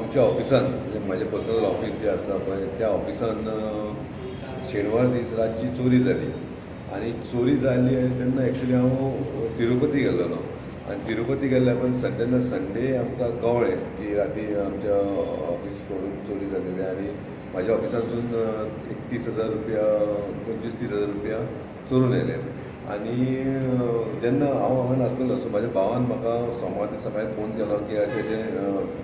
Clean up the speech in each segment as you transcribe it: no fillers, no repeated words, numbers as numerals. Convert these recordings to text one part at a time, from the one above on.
आमच्या ऑफिसान, म्हणजे म्हजें पर्सनल ऑफिस जें आसा पळय, त्या ऑफिसान शेनवार दीस रातची चोरी जाली. आनी चोरी जाली आनी तेन्ना एक्चुली हांव तिरुपती गेल्लो आनी तिरुपती गेल्ल्या पण तेन्ना संडे आमकां कळ्ळें की राती आमच्या ऑफिस फोडून चोरी जालेली आनी म्हाज्या ऑफिसांतसून एक 30,000 रुपया, 25-30 हजार रुपया चोरून येयले. आनी जेन्ना हांव हांगा नासलेलो, सो म्हाज्या भावान म्हाका सोमार दीस सकाळी फोन केलो की अशें अशें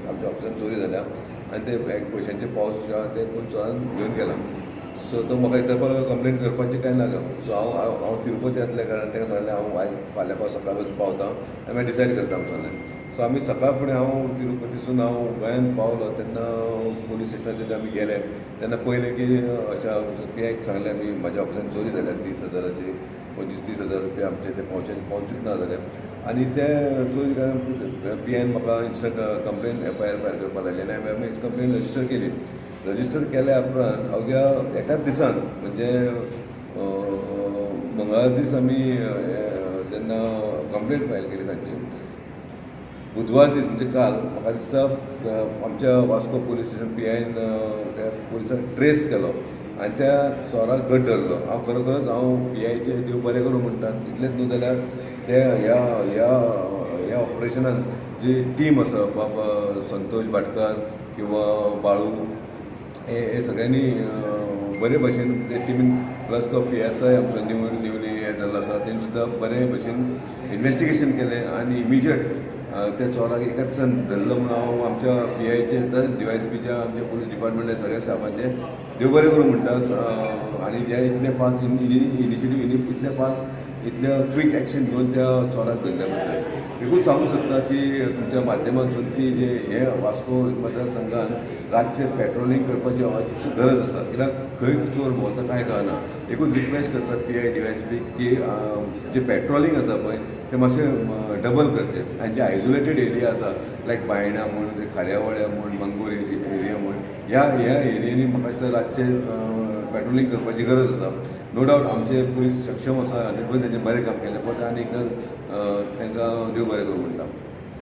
आमच्या ऑफिसान चोरी जाल्या आनी ते एक पयशांचे पावच जे आहा ते कोण चोरान घेवन गेला. सो तो म्हाका विचारपाक लागलो, कंप्लेन करपाची काय नाका. सो हांव हांव हांव तिरुपती आसल्या कारणान ताका सांगलें, हांव आयज फाल्यां पाव सकाळ पासून पावता आनी मागीर डिसायड करता म्हूण सांगलें. सो आमी सकाळ फुडें हांव तिरुपतीसून हांव गोंयान पावलो तेन्ना पोलीस स्टेशनाचेर आमी गेले तेन्ना पळयलें की अशें पी आयक सांगलें आमी, म्हाज्या ऑफिसान चोरी जाल्या, 30 हजाराची, 25-30 हजार रुपया आमचे ते पावचेच ना जाले. आनी ते चोरी पी आयन म्हाका instant complain FIR file करपाक लायली आनी आमी कंप्लेन रजिस्टर केली. रजिस्टर केल्या उपरांत अवघ्या एकाच दिसान, म्हणजे मंगळार दीस आमी जेन्ना कंप्लेन फायल केली तांची, बुधवार दीस म्हणजे काल म्हाका दिसता आमच्या वास्को पोलीस स्टेशन पी आयन त्या पोलिसांक ट्रेस केलो आनी त्या चोराक घट धरलो. हांव खरोखरच हांव पी आयचे देव बरें करूं म्हणटा. इतलेंच न्हू जाल्यार ते ह्या ह्या ह्या ऑपरेशनान जी टीम आसा, बाबा संतोष भाटकार किंवा बाळू, हे हे सगळ्यांनी बरे भशेन ते टिमीन, प्लस तो पीएसआय आमचो न्यूली हे जाल्लो आसा, तेणी सुद्दां बरे भशेन इन्वेस्टिगेशन केलें आनी इमिजिएट त्या चोराक एकाच दिसान धरलो म्हणून हांव आमच्या पी आयचे तशेंच डीवायएसपीच्या, आमच्या पोलीस डिपार्टमेंटा सगळ्या स्टाफाचे देव बरें करूं म्हणटा. आनी ह्या इतले फास्ट इनिशिएटीव, इतले फास्ट, इतले क्वीक एक्शन घेवन त्या चोराक धरल्या बद्दल एकूच सांगूंक सोदता की तुमच्या माध्यमांतसून की जे हे वास्को मतदारसंघान रातचें पेट्रोलिंग करपाची अतिशय गरज आसा, कित्याक खंय चोर भोंवता कांय कळना. एकूच रिक्वेस्ट करतात P I D Y S P की जे पेट्रोलिंग आसा पळय तें मातशें डबल करचें आनी जे आयसोलेटेड एरिया आसा, लायक बायणा म्हूण, खार्यावाड्या म्हूण, मंगूर एरिया म्हूण, ह्या ह्या एरियांनी म्हाका दिसता रातचें पेट्रोलिंग करपाची गरज आसा. नो डावट आमचे पुलीस सक्षम आसा आनी तेंचें बरें काम केलें, पण आनी एकदां तांकां देव बरें करूं म्हणटा.